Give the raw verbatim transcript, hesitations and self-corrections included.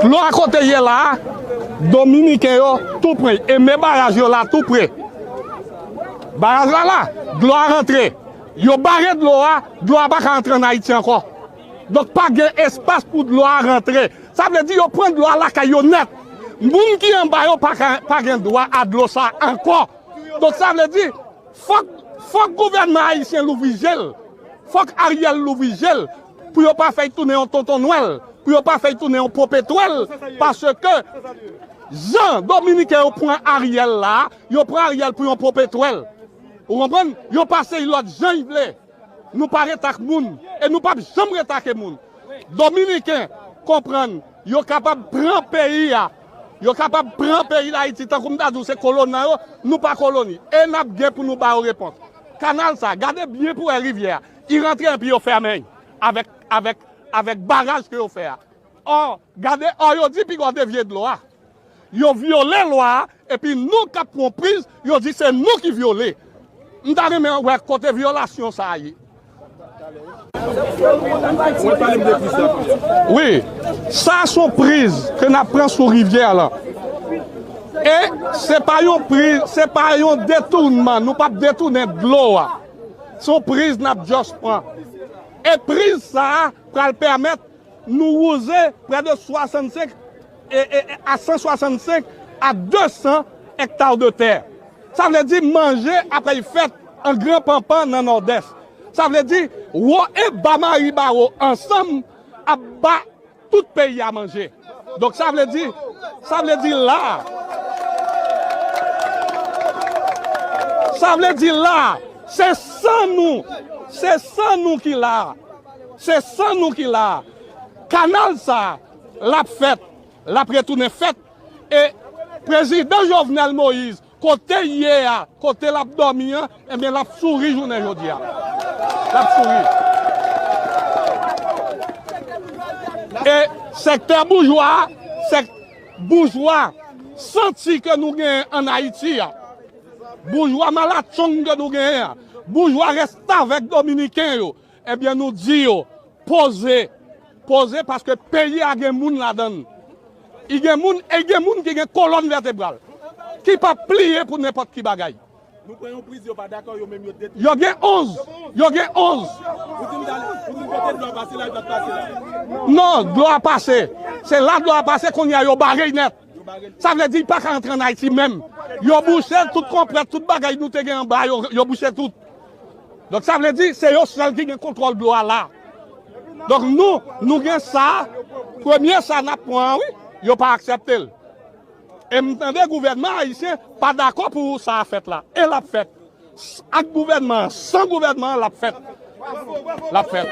Dlo a kote ye la a, Dominiken yo tou pre. E men baraj yo la tou pre. Baraj la la, dlo a rantre. Yo bare dlo a, dlo a pa ka antre ann Ayiti ankò. Donk pa gen espas pou dlo a rantre. Sa vle di yo pran dlo a lakay yo nèt. Moun ki anba yo pa ka, pa gen dwa a dlo sa ankò. Donk sa vle di, fòk, fòk gouvènman ayisyen louvri je l. Fòk Ariel louvri je l pou yo pa fè y tounen yon tonton Nwèl, pou yo pa fè y tounen yon popetwèl, paske jan Dominiken yo pran Ariel la, yo pran Ariel pou yon popetwèl. Ou konprann? Yo pase y lòd jan y vle. Nou pa rete ak moun, e nou p ap janm rete ak moun. Dominiken konprann, yo kapab pran peyi a. Yo kapab pran peyi Dayiti, tankou m ta di w, se kolona yo, nou pa koloni. E n ap gen pou nou ba yo repons. Kanal sa, gade byen pou wè rivyè a. Li rantre epi yo fèmen l avèk, avèk, avèk baraj ke yo fè a. Ò, gade, ò, yo di piga w devye dlo a. Yo vyole lwa a, epi nou k ap pran priz, yo di se nou ki vyole. M ta renmen wè kote vyolasyon sa a ye. Mwen pale m de priz la. Wi, sa se yon priz ke n ap pran sou rivyè la. E se pa yon priz, se pa yon detounman, nou p ap detounen dlo a. Se yon priz n ap just pran. E priz sa a pral pèmèt nou wouze prè de swasannsenk e, e, e, a san swasannsenk a de san ekta de tè. Sa vle di manje apral fèt an gran panpan nan Nòdès. Sa vle di wo e ba Maribawo ansanm ap ba tout peyi a manje. Donk sa vle di, sa vle di la, sa vle di la, se san nou, se san nou ki la. Se san nou ki la. Kanal sa, l ap fèt, l ap retounen fèt. E prezidan Jovenel Moïse, kote l ye a, kote l ap dòmi an, ebyen, l ap souri jounen jodi a. L ap souri. E sektè boujwa a, sèk-, boujwa santi ke nou genyen ann Ayiti a, boujwa malatchong ke nou genyen an, boujwa restavèk dominiken yo, ebyen, nou di yo, poze, poze, paske peyi a gen moun ladan l. Li gen moun, e gen moun ki gen kolòn vètebral, ki p ap pliye pou nenpòt ki bagay. Nou pran yon priz, yo pa dakò, yo menm yo detwi. Yo gen onz, yo gen onz. Ou di m dale, ou di m kote dlo a pase la, li pa t pase la. Non, dlo a pase. Se la dlo a pase, kounye a yo bare l nèt. Sa vle di, li pa ka antre ann Ayiti menm. Yo bouche tout konprèt, tout bagay nou te gen anba, yo, yo bouche tout. Donk, sa vle di, se yo sèl ki gen kontwòl dlo a la. Donk, nou, nou gen sa, premye sa n ap pran an, wi, yo pa aksepte l. E m tande gouvènman ayisyen pa dakò pou sa a fèt la. E l ap fèt. S-, ak gouvènman an, san gouvènman an, l ap fèt. L ap fèt.